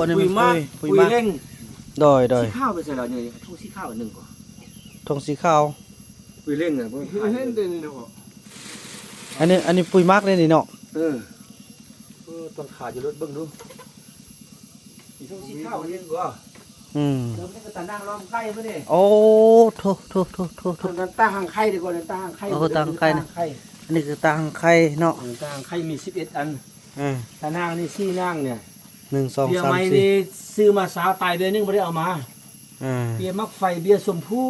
ອັນນີ້ແມ່ນປຸຍ ປຸຍໝາກ ປຸຍ ປຸຍເລັ່ງ ໂດຍໆ ສີຂາວໄປໃສແລ້ວນີ້ ຖົງສີຂາວອັນໜຶ່ງກໍ ຖົງສີຂາວ ປຸຍເລັ່ງນະ ເຫັນແຕ່ນີ້ເນາະ ອັນນີ້ ອັນນີ້ປຸຍໝາກເດ້ນີ້ເນາະ ເອີ ເອີ ຕ້ອງຂາຢູ່ລົດເບິ່ງດູ ມີຖົງສີຂາວອັນໜຶ່ງກໍ ອືມ ເດີມນີ້ກໍຕາໜ່າງລ້ອມໄກ່ພຸ້ນເດ້ ໂອ້ ໂທ້ໆໆໆ ຕາຫາງໄຂ່ດີກວ່າ ຕາຫາງໄຂ່ ໂອ້ ຕາຫາງໄຂ່ ຕາຫາງໄຂ່ ອັນນີ້ຄືຕາຫາງໄຂ່ເນາະ ເອີ ຕາຫາງໄຂ່ມີສິບເອັດອັນ ເອີ ຕາໜ່າງນີ້ສີ່ໜ່າງນີ້ ໜຶ່ງ ສອງ ເບ້ຍ ສາມ ໄມ້ ສີ່ ນີ້ຊື້ມາຊາວ ຕາຍເບ້ຍໜຶ່ງບໍ່ໄດ້ເອົາມາ ເອີ ເບ້ຍໝາກໄຟ ເບ້ຍຊົມພູ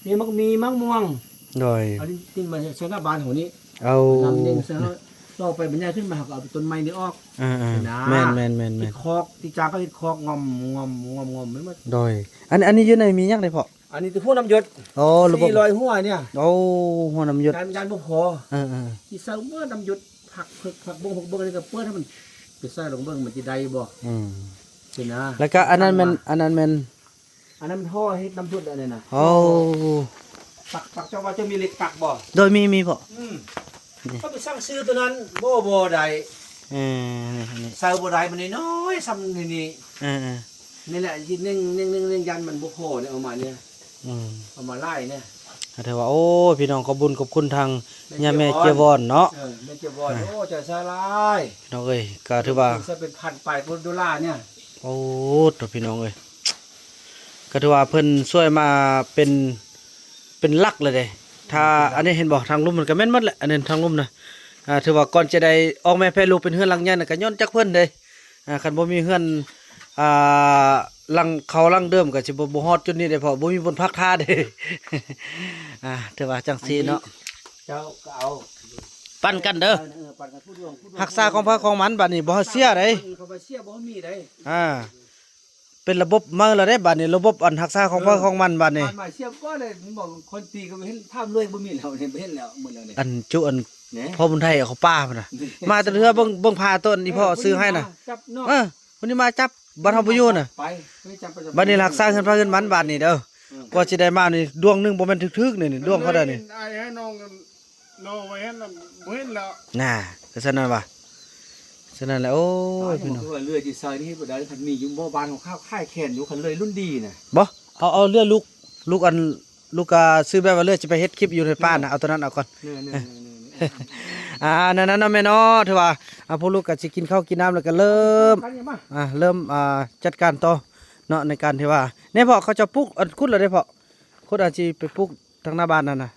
ເບ້ຍໝາກມີ ໝາກມ່ວງ ໂດຍ ອັນນີ້ຕິດມາໃສ່ໜ້າບ້ານເຮົານີ້ ເອົາ ນຳເນັ່ງໃສ່ ເຮົາເອົາໄປບັນຍາຍຂຶ້ນມາ ເຮົາກໍເອົາຕົ້ນໄມ້ນີ້ອອກ ເອີໆ ນະ ແມ່ນໆໆໆ ເຮັດຄອກ ທີ່ຈ້າງກໍເຮັດຄອກ ງອມ ງອມ ງອມ ງອມ ແມ່ນໝົດ ໂດຍ ອັນ ອັນນີ້ຢູ່ໃນມີຫຍັງເດ້ພໍ່ ອັນນີ້ແຕ່ພວກນ້ຳຢົດ ອໍ ລະບົບ ສີ່ຮ້ອຍຫົວນີ້ ໂອ້ ຫົວນ້ຳຢົດ ຢ້ານ ຢ້ານບໍ່ພໍ ເອີໆ ຊິໃສ່ເໝິດນ້ຳຢົດ ຜັກເພິກ ຜັກບົ້ງ ຜັກເບິ່ງ ອັນນີ້ກໍເປີດໃຫ້ມັນ ໄປໃສ່ລອງເບິ່ງ ມັນຊິໄດ້ບໍ່ ອືມ ຊີ້ນະ ແລ້ວກໍອັນນັ້ນແມ່ນ ອັນນັ້ນແມ່ນ ອັນນັ້ນມັນຫໍ່ເຮັດນ້ຳຢົດ ອັນນັ້ນນະ ໂອ້ ປັກ ປັກ ເຈົ້າວ່າເຈົ້າມີເຫຼັກປັກບໍ່ ໂດຍ ມີ ມີພໍ່ ອືມ ເຂົາໄປສັ່ງຊື້ຕົວນັ້ນ ບໍ່ ບໍ່ໄດ້ ເອີ ນີ້ ນີ້ ໃສ່ບໍ່ໄດ້ ມັນນ້ອຍໆ ຊ່ຳນີ້ ນີ້ ເອີໆ ນີ້ແຫຼະ ທີ່ໜຶ່ງ ໜຶ່ງ ໜຶ່ງ ໜຶ່ງ ຢ້ານມັນບໍ່ພໍນີ້ ເອົາມານີ້ ອືມ ເອົາມາຫຼາຍນີ້ ກໍຖືວ່າ ໂອ້ຍ ພີ່ນ້ອງ ຂອບບຸນຂອບຄຸນທາງ ແມ່ ຍ່າແມ່ເຈຍວອນເນາະ ເອີ ແມ່ເຈຍວອນ ອ່າ ໂອ້ ໃຈສາຫຼາຍ ພີ່ນ້ອງເອີຍ ກໍຖືວ່າ ເປັນ ເປັນພັນປາຍໂດລານີ້ ໂອ້ ໂທ້ ພີ່ນ້ອງເອີຍ ກໍຖືວ່າເພິ່ນຊ່ວຍມາເປັນ ເປັນຫຼັກເລີຍເດ້ ຖ້າ ອັນນີ້ເຫັນບໍ່ ທາງລຸ່ມມັນກໍແມ່ນໝົດແຫຼະ ອັນນີ້ທາງລຸ່ມນະ ອ່າ ຖືວ່າກ່ອນຈະໄດ້ອອກແມ່ແຜ່ລູກເປັນເຮືອນຫຼັງໃຫຍ່ນະ ກໍຍ້ອນຈາກເພິ່ນເດ້ ອ່າ ຄັນບໍ່ມີເຮືອນ ອ່າ ຫຼັງເກົ່າຫຼັງເດີມກໍຊິບໍ່ ບໍ່ຮອດຈຸດນີ້ເດ້ ເພາະບໍ່ມີບ່ອນພັກທ່າເດ້ ອ່າ ຖືວ່າຈັ່ງຊີ້ເນາະ ອັນນີ້ເຈົ້າກໍເອົາ ປັນກັນເດີ ເອີ ເອີ ປັນກັນ ຜູ້ດວງ ຜູ້ດວງ ຮັກສາຂອງໃຜຂອງມັນ ບາດນີ້ບໍ່ໃຫ້ເສຍເດ້ ເຂົາວ່າເສຍບໍ່ມີເດ້ ອ່າ ເປັນລະບົບໃໝ່ແລ້ວເດ້ບາດນີ້ ລະບົບອັນຮັກສາຂອງໃຜຂອງມັນບາດນີ້ ບາດໃໝ່ສຽບກ່ອນເລີຍ ບາງຄົນຕີກໍບໍ່ເຫັນ ຖາມເລີຍບໍ່ມີແລ້ວ ເຫັນ ບໍ່ເຫັນແລ້ວມື້ແລ້ວນີ້ ອັນຈຸອັນ ແນ່ ພໍ່ບຸນໄທເຂົາປາພຸ້ນນະ ມາແຕ່ເທື່ອເບິ່ງ ເບິ່ງພາໂຕນອີ່ພໍ່ຊື້ໃຫ້ນະ ຈັບເນາະ ເອີ ຜູ້ນີ້ມາຈັບ ບາດເຮົາບໍ່ຢູ່ນະ ໄປ ໄປຈັບໄປ ບາດນີ້ຮັກສາເຮືອນໃຜເຮືອນມັນບາດນີ້ເດີ ເອີ ກວ່າຊິໄດ້ມານີ້ດວງໜຶ່ງບໍ່ແມ່ນຖືກໆ ນີ້ ນີ້ດວງເຂົາໄດ້ນີ້ ອ້າຍໃຫ້ນ້ອງ ລອໄວ້ຫັ້ນນະ ບໍ່ເຫັນແລ້ວ ນ່າ ກໍຊັ້ນນັ້ນວ່າ ສະນັ້ນແຫຼະ ໂອ້ຍ ພີ່ນ້ອງ ວ່າເລື່ອຍຊິໃສ່ນີ້ເຮັດບໍ່ໄດ້ ຄັນມີຢູ່ບໍ່ ບ້ານຂອງຂ້າຂາຍແຂນຢູ່ ຄັນເລື່ອຍລຸ້ນດີນະ ບໍ່ ເອົາ ເອົາເລື່ອຍລູກ ລູກອັນ ລູກກະຊື້ແບບວ່າເລື່ອຍຊິໄປເຮັດຄລິບຢູ່ໃນປ່ານະ ເອີ ເອົາຕົວນັ້ນເອົາກ່ອນ ເອີ ອ່າ ນັ້ນໆ ເນາະແມ່ເນາະ ຖືວ່າ ອ່າ ພວກລູກກະຊິກິນເຂົ້າກິນນ້ຳ ແລ້ວກະເລີ່ມ ອ່າ ເລີ່ມ ອ່າ ຈັດການຕໍ່ເນາະ ໃນການທີ່ວ່າ ນີ້ພໍ່ ເຂົາເຈົ້າປູກ ອັນ ຂຸດແລ້ວເດ້ພໍ່ ຂຸດ ອາດຊິໄປປູກ ທາງໜ້າບ້ານນັ້ນນະ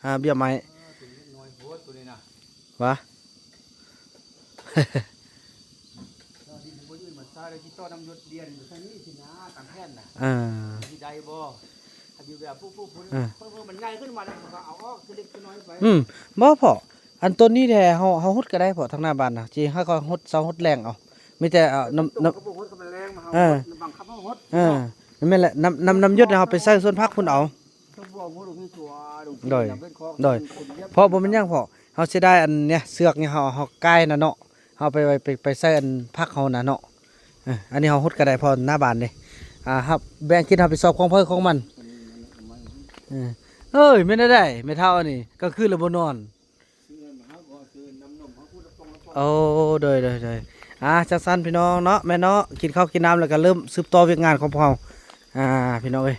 ອ່າ ເບ້ຍໄມ້ ເອີ ຕົວນີ້ນ້ອຍໂພດຕົວນີ້ນະ ຫວາ ດິນບໍ່ຍືນມັນຊາໄດ້ ຊິຕໍ່ນ້ຳຢົດລຽນຢູ່ທາງນີ້ຊິນະ ຕາມແຜນນະ ເອີ ຊິໄດ້ບໍ່ ຄັນຢູ່ແບບປຸບໆ ເອີ ເພິ່ນມັນໃຫຍ່ຂຶ້ນມາແລ້ວ ເຂົາກໍເອົາອອກ ຄືເລັກຄືນ້ອຍໄປ ອືມ ບໍ່ພໍ່ ອັນຕົ້ນນີ້ແທ້ ເຮົາ ເຮົາຫົດກໍໄດ້ພໍ່ ທາງໜ້າບ້ານນະ ຊິໃຫ້ເຂົາຫົດເຊົ້າຫົດແລງເອົາ ມີແຕ່ ເອີ ນ້ຳ ນ້ຳ ເອີ ບັງຄັບໃຫ້ຫົດ ເອີ ແມ່ນແຫຼະ ນ້ຳ ນ້ຳ ນ້ຳຢົດເຮົາໄປໃສ່ສວນຜັກພຸ້ນເອົາ ໂດຍ ໂດຍ ເພາະບໍ່ແມ່ນຫຍັງພໍ່ ເຮົາເສຍດາຍອັນເນີ້ຍ ເຊືອກນີ້ເຮົາ ເຮົາກ່າຍນະເນາະ ເຮົາໄປ ໄປ ໄປໃສ່ອັນຜັກເຮົານະເນາະ ເອີ ອັນນີ້ເຮົາຫົດກໍໄດ້ ເພາະໜ້າບ້ານເດ້ ອ່າ ຮັບ ແບ່ງກິນຮັບຜິດຊອບຂອງໃຜຂອງມັນ ເອີ ເອີຍ ແມ່ນແນວໃດແມ່ເຖົ້າອັນນີ້ ກາງຄືນລະບໍ່ນອນ ໂອ້ ໂດຍ ໂດຍ ໂດຍ ອ່າ ຈັ່ງຊັ້ນພີ່ນ້ອງເນາະ ແມ່ເນາະ ກິນເຂົ້າກິນນ້ຳແລ້ວກໍເລີ່ມສືບຕໍ່ວຽກງານຂອງພວກເຮົາ ອ່າ ພີ່ນ້ອງເອີຍ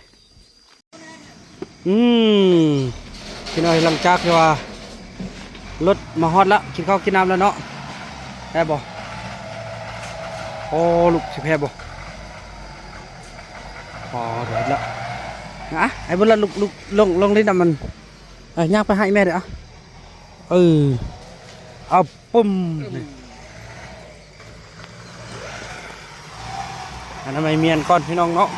ອືມ ພີ່ນ້ອງເອີຍ ຫຼັງຈາກທີ່ວ່າລົດມາຮອດລະ ກິນເຂົ້າກິນນ້ຳແລ້ວເນາະ ແພ້ບໍ່ ໂອ້ ລູກຊິແພ້ບໍ່ ອໍ ເດີດລະ ອ່ະ ໄອ້ບຸນລະ ລູກ ລູກ ລົງ ລົງຫຼິ້ນນຳມັນ ອ່ະ ຍ່າງໄປຫາອີ່ແມ່ເດີ້ ເອີ ເອົາ ປຶ້ມ ອັນນັ້ນໄມ້ມ້ຽນກ່ອນພີ່ນ້ອງເນາະ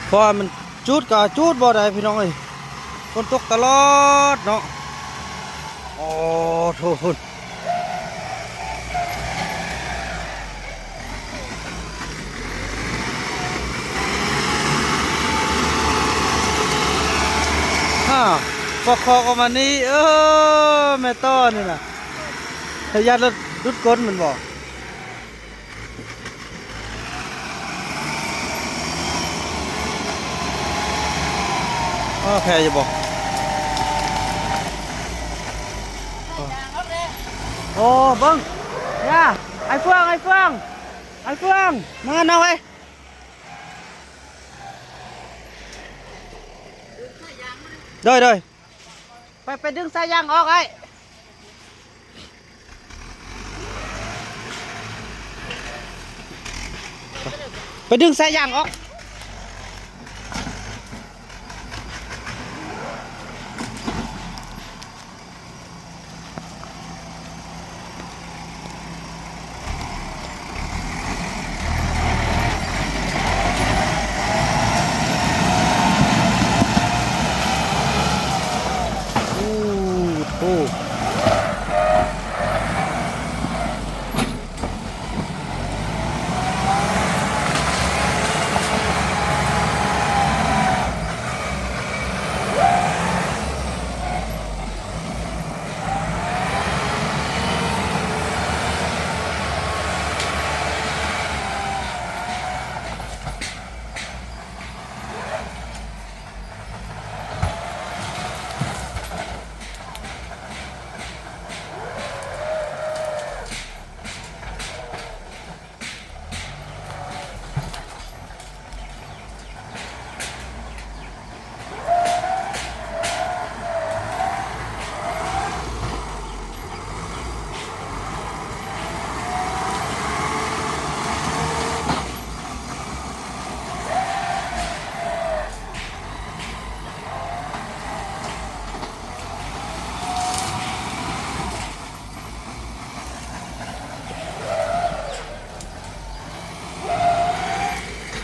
ເພາະວ່າມັນຈູດກໍຈູດບໍ່ໄດ້ພີ່ນ້ອງເອີຍ ຝົນຕົກຕະຫຼອດເນາະ. ໂອ້ໂທ້ ພຸ້ນ ອາ ປະຄອງເອົາມານີ້ ເອີ ແມ່ຕໍ່ນີ້ນະ ທະຍາດລົດດຸດກົ້ນແມ່ນບໍ່? ເອີ ແພ້ຢູ່ບໍ່? ໂອ້ ເບິ່ງ ຢ່າ ໄອ້ເຟືອງ ໄອ້ເຟືອງ ໄອ້ເຟືອງ ມານ້ອງເອີຍ ໂດຍ ໂດຍ ໄປ ໄປດຶງສາຍຢາງອອກ ໄອ້ ໄປດຶງສາຍຢາງອອກ. ໂອ້ໂຫ.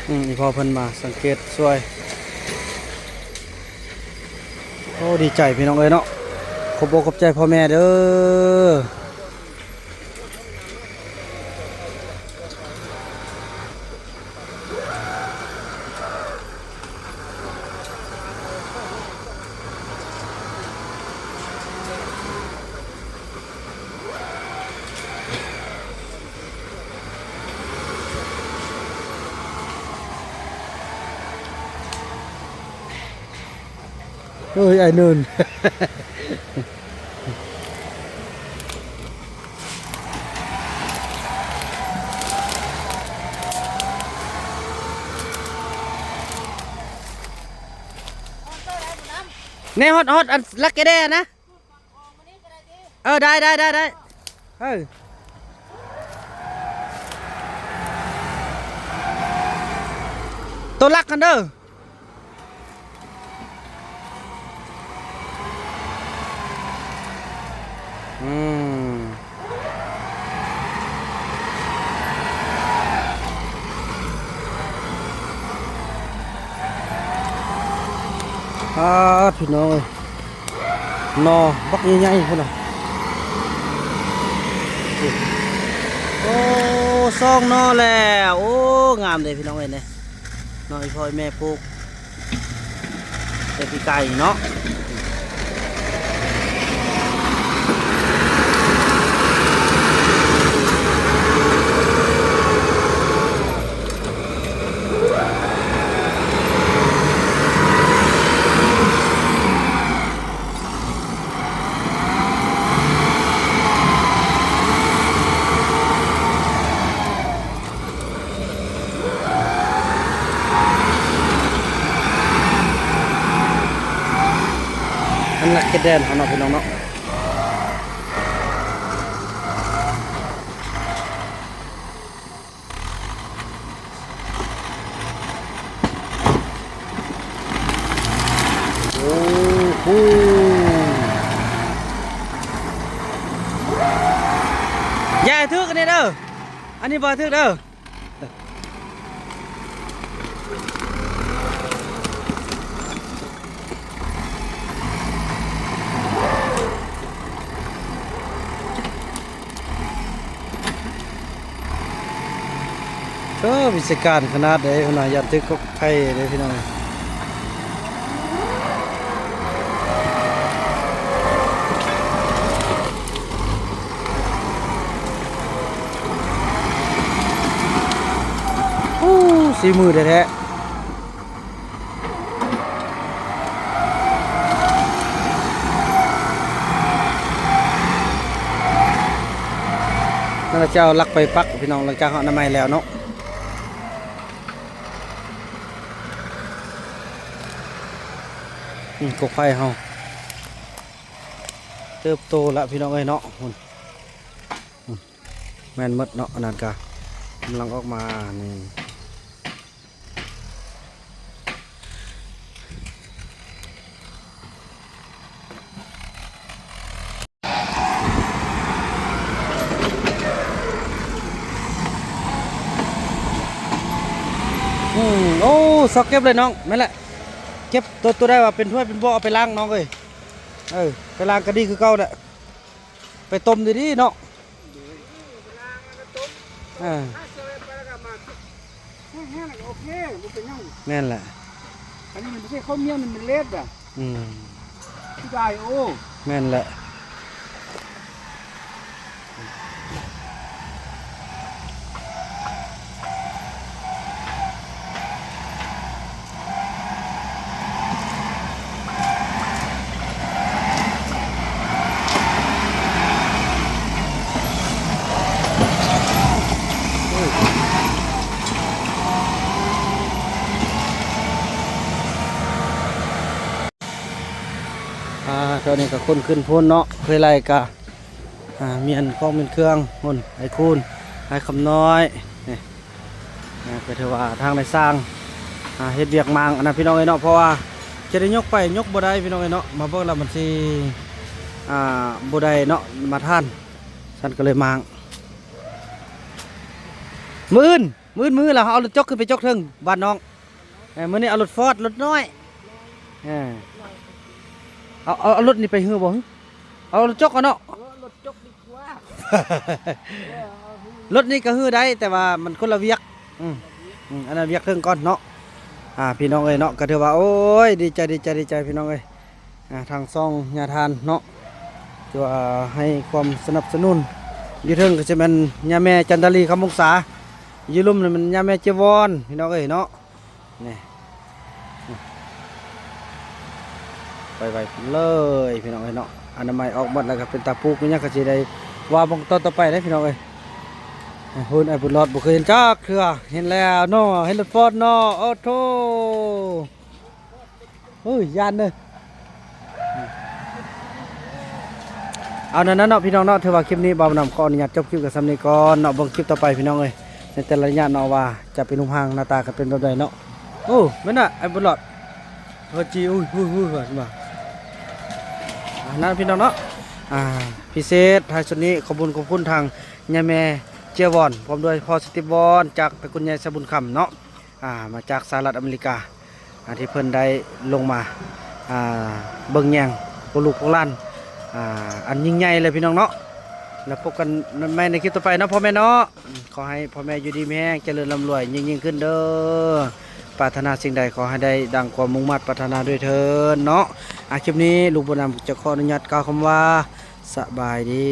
ອືມ ອີ່ພໍ່ເພິ່ນມາສັງເກດຊ່ວຍ. ໂອ້ ດີໃຈພີ່ນ້ອງເອີຍເນາະ ຂອບອົກຂອບໃຈພໍ່ແມ່ເດີ. ເອີຍ ອ້າຍນຸ່ນ ແນ່ ຮອດ ຮອດອັນລັກເກແດ່ນະ. ເອີ ໄດ້ ໄດ້ ໄດ້ ໄດ້ ເອີ ໂຕຫຼັກຫັ້ນເດີ. ອືມ ອາ ພີ່ນ້ອງເອີຍ ໜໍ່ບັກໃຫຍ່ໆພຸ້ນນະ. ໂອ້ ສອງໜໍ່ແລ້ວ ໂອ້ ງາມເດ້ພີ່ນ້ອງເອີຍ ນີ້ ໜໍ່ອີ່ພໍ່ອີ່ແມ່ປູກ ແຕ່ປີກາຍນີ້ເນາະ. ອັນລັກເກແດນເຮົາເນາະ ພີ່ນ້ອງເນາະ. ໂອ້ໂຫ ຢ່າໃຫ້ຖືກອັນນີ້ເດີ ອັນນີ້ບໍ່ຖືກເດີ. ເອີ ວິຊາການຂະໜາດໃດພຸ້ນນະ ຢ້ານຖືກກົກໄຜ່ເດ້ພີ່ນ້ອງ. ໂອ້ ສີມືແທ້ໆ. ນັ້ນລະເຈົ້າລັກໄປປັກພີ່ນ້ອງ ຫຼັງຈາກເຮົາອະນາໄມແລ້ວເນາະ. ອືມ ກົກໄຜ່ເຮົາເຕີບໂຕລະພີ່ນ້ອງເອີຍເນາະ. ພຸ້ນ ພຸ້ນ ແມ່ນໝົດເນາະ. ອັນນັ້ນກະກຳລັງອອກມານີ້. ອືມ ໂອ້ ຊອກເກັບເລີຍນ້ອງ. ແມ່ນແຫຼະ ເກັບໂຕ ໂຕໃດວ່າເປັນຖ້ວຍເປັນບໍ່ ເອົາໄປລ້າງນ້ອງເອີຍ. ເອີ ໄປລ້າງກະດີຄືເກົ່າແຫຼະ. ໄປຕົ້ມດີໆເນາະ. ເອີ ແຫ້ງໆ ແລ້ວກໍໂອເຄ ບໍ່ເປັນຫຍັງ. ແມ່ນແຫຼະ ອັນນີ້ມັນບໍ່ໃຊ່ເຂົ້າໝຽນ ມັນເລັດອະ. ອືມ ເສຍດາຍ. ໂອ້ ແມ່ນແຫຼະ. ອ່າ ຕອນນີ້ກໍຂົນຂຶ້ນພຸ້ນເນາະ ເຄີຍໄລ່ກະ ອ່າ ມ້ຽນຂອງມ້ຽນເຄື່ອງພຸ້ນ ອ້າຍຄູນ ອ້າຍຄຳນ້ອຍ ນີ້ ອ່າ ກໍຖືວ່າທາງນາຍຊ່າງ ອ່າ ເຮັດວຽກມ້າງອັນນັ້ນພີ່ນ້ອງເອີຍເນາະ. ເພາະວ່າຈະໄດ້ຍົກໄປຍົກບໍ່ໄດ້ພີ່ນ້ອງເອີຍເນາະ ມາເບິ່ງແລ້ວມັນຊິ ອ່າ ບໍ່ໄດ້ເນາະ ມາດຕະຖານ ຊັ້ນກໍເລີຍມ້າງ. ມື້ອື່ນ ມື້ອື່ນ ມື້ລະເຮົາເອົາລົດຈົກຂຶ້ນໄປຈົກເທິງບ້ານນ້ອງ. ເອີ ມື້ນີ້ເອົາລົດຟອດ ລົດນ້ອຍ ເອີ ເອົາ ເອົາ ເອົາລົດນີ້ໄປຮືບໍ່? ເອົາລົດຈົກເອົາເນາະ ເອີ ລົດຈົກດີກວ່າ. ລົດນີ້ກໍຮືໄດ້ ແຕ່ວ່າມັນຄົນລະວຽກ. ອືມ ອືມ ອັນນັ້ນວຽກເທິງກ່ອນເນາະ. ອ່າ ພີ່ນ້ອງເອີຍເນາະ ກໍຖືວ່າ ໂອ້ຍ ດີໃຈ ດີໃຈ ດີໃຈ ພີ່ນ້ອງເອີຍ. ອ່າ ທາງຊ່ອງຍາທ່ານເນາະ ທີ່ວ່າໃຫ້ຄວາມສະໜັບສະໜູນ. ຢູ່ເທິງກໍຈະແມ່ນຍາແມ່ຈັນດາລີ ຄຳວົງສາ, ຢູ່ລຸ່ມນີ້ແມ່ນຍາແມ່ເຈວອນ ພີ່ນ້ອງເອີຍເນາະ. ນີ້ ໄປໄວເລີຍພີ່ນ້ອງເອີຍເນາະ. ອະນາໄມອອກໝົດແລ້ວ ກໍເປັນຕາປູກອີຫຍັງ ກໍຊິໄດ້ວ່າເບິ່ງຕອນຕໍ່ໄປເດ້ພີ່ນ້ອງເອີຍ. ພຸ້ນ ອ້າຍບຸນລອດ ບໍ່ເຄີຍເຫັນຈັກເທື່ອ ເຫັນແລ້ວເນາະ ເຫັນລົດຟອດເນາະ. ໂອ້ໂທ້ ເຮີ້ຍ ຢ້ານເດີ. ເອົາ ນັ້ນໆ ເນາະ ພີ່ນ້ອງເນາະ ຖືວ່າຄລິບນີ້ບ່າວນຳຂໍອະນຸຍາດຈົບຄລິບກັນສ່ຳນີ້ກ່ອນເນາະ. ເບິ່ງຄລິບຕໍ່ໄປພີ່ນ້ອງເອີຍ ໃນແຕ່ລະໄລຍະເນາະ ວ່າຈະເປັນຮູບຮ່າງໜ້າຕາກັນເປັນແບບໃດເນາະ. ໂອ້ ແມ່ນນະ ໄອ້ບຸນຫຼອດ ເຮີ້ຍຈີ ອຸ້ຍ ຫື້ຍ ຫື້ຍ ວ່າ ອ່າ ນັ້ນພີ່ນ້ອງເນາະ. ອ່າ ພິເສດທ້າຍສຸດນີ້ ຂອບຄຸນ ຂອບຄຸນທາງຍາແມ່ເຈຍວອນ ພ້ອມດ້ວຍພໍ່ສະຕິບວອນ ຈາກຕະກຸນໃຫຍ່ສາຍບຸນຄຳເນາະ. ອ່າ ມາຈາກສະຫະລັດອາເມລິກາ ອ່າ ທີ່ເພິ່ນໄດ້ລົງມາ ອ່າ ເບິ່ງແຍງພວກລູກພວກຫຼານ ອ່າ ອັນຍິ່ງໃຫຍ່ເລີຍພີ່ນ້ອງເນາະ. ແລ້ວພົບກັນໃໝ່ໃນຄລິບຕໍ່ໄປເນາະພໍ່ແມ່ເນາະ. ຂໍໃຫ້ພໍ່ແມ່ຢູ່ດີມີແຮງ ຈະເລີນລ່ຳລວຍຍິ່ງໆຂຶ້ນເດີ. ປາດຖະໜາສິ່ງໃດຂໍໃຫ້ໄດ້ດັ່ງຄວາມມຸ່ງມາດປາດຖະໜາດ້ວຍເທີ້ນເນາະ. ອ່າ ຄລິບນີ້ລູກບຸນນຳຈະຂໍອະນຸຍາດກ່າວຄຳວ່າ ສະບາຍດີ.